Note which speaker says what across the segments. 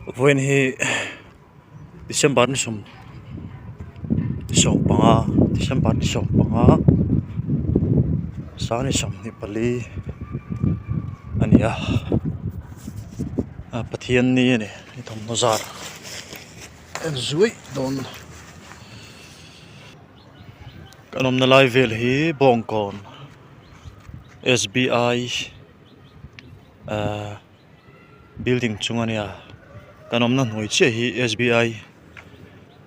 Speaker 1: Vawiin hi December ni sawm ni sawm panga December ni sawm panga sang ni 24 a ni a ah Pathian ni a ni ni thawmhnaw zar en zuaih dawn kan awmna lai vel hi Bawngkawn S B I ahh. Building chung a nia kan awmna hnuai chiah hi S B I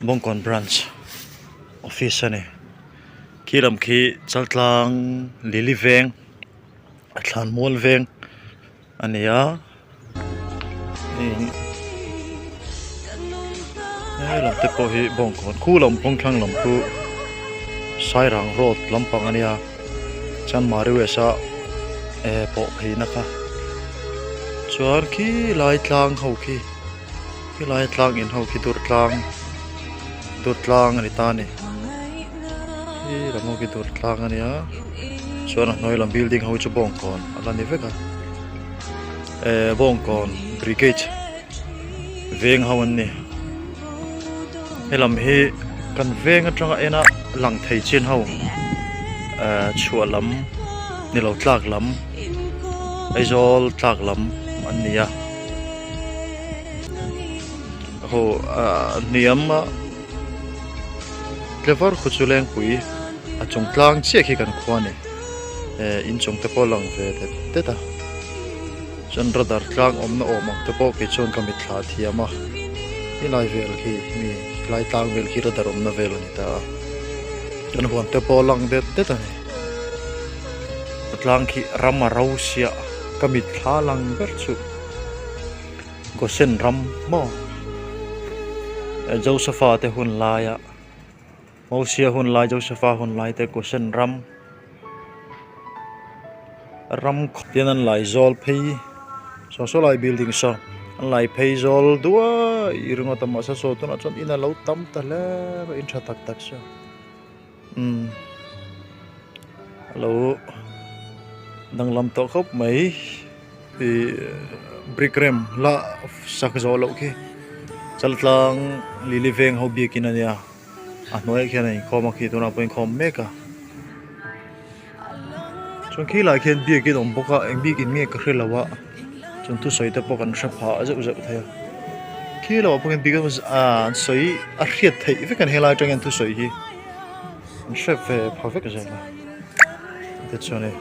Speaker 1: Bawngkawn branch office a ni khi lam khi chaltlang lily veng a thlan mual veng a ni a he lam te pawh hi Bawngkawn khu lam kawng thlang lam chu Sairang road lampang a nia. Chanmari west a eh pawh pheina kha chuan khi lai tlang ho khi khilai tlang in ho khi dur tlang dur tlang a ni ta a ni khi lam ho khi dur tlang a nia chuan a hnuai lam building ho chu bawngkawn a la ni vek a eh bawngkawn brigade veng ho an ni helam hi kan veng atanga en a lang thei chin ho ehh chhuah lam ni lo tlak lam Aizawl tlak lam an ni a ho ah hniam a tlevar khu chu lengpui a chung tlang chiah khi kan khua a ni eh inchung te pawh a lang ve det det a. Chuan radar tlang awmna awm ang te pawh kei chuan ka mitthla a thiam a helai vel khi mi helai tlang vel khi radar awmna vel a ni ta a chuan huan te pawh a lang det det a ni a tlang khi ram a ro siah ka mitthla lang ber chu Gosen ram maw Josepha te hun laia. Mosia hun lai Josepha hun lai te Gosen ram ram tian an lai zawl phei saw saw lai building saw an lai phei zawl duai ringawt a mahse saw tunah chuan in a lo tam ta hle mai in tha tak tak saw umm a lo danglam tawh khawp mai ih brick rem la sak zawh loh khi chaltlang lily veng ho biakin a nia. A hnuaiah khian a inkhawm a khi tunah pawh a inkhawm mek a chuan khilaiah khian biakin a awm bawk a eng biakin nge ka hrelo a chuan thusawi te pawh kan hre phah zeuh zeuh thei a khi lamah pawh khian biakin ahh an sawi a hriat theih vek a ni helai atang hian thusawi hi an hre ve pha vek zel a tichuan hei.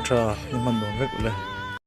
Speaker 1: Tha ni hman dawn vek ule.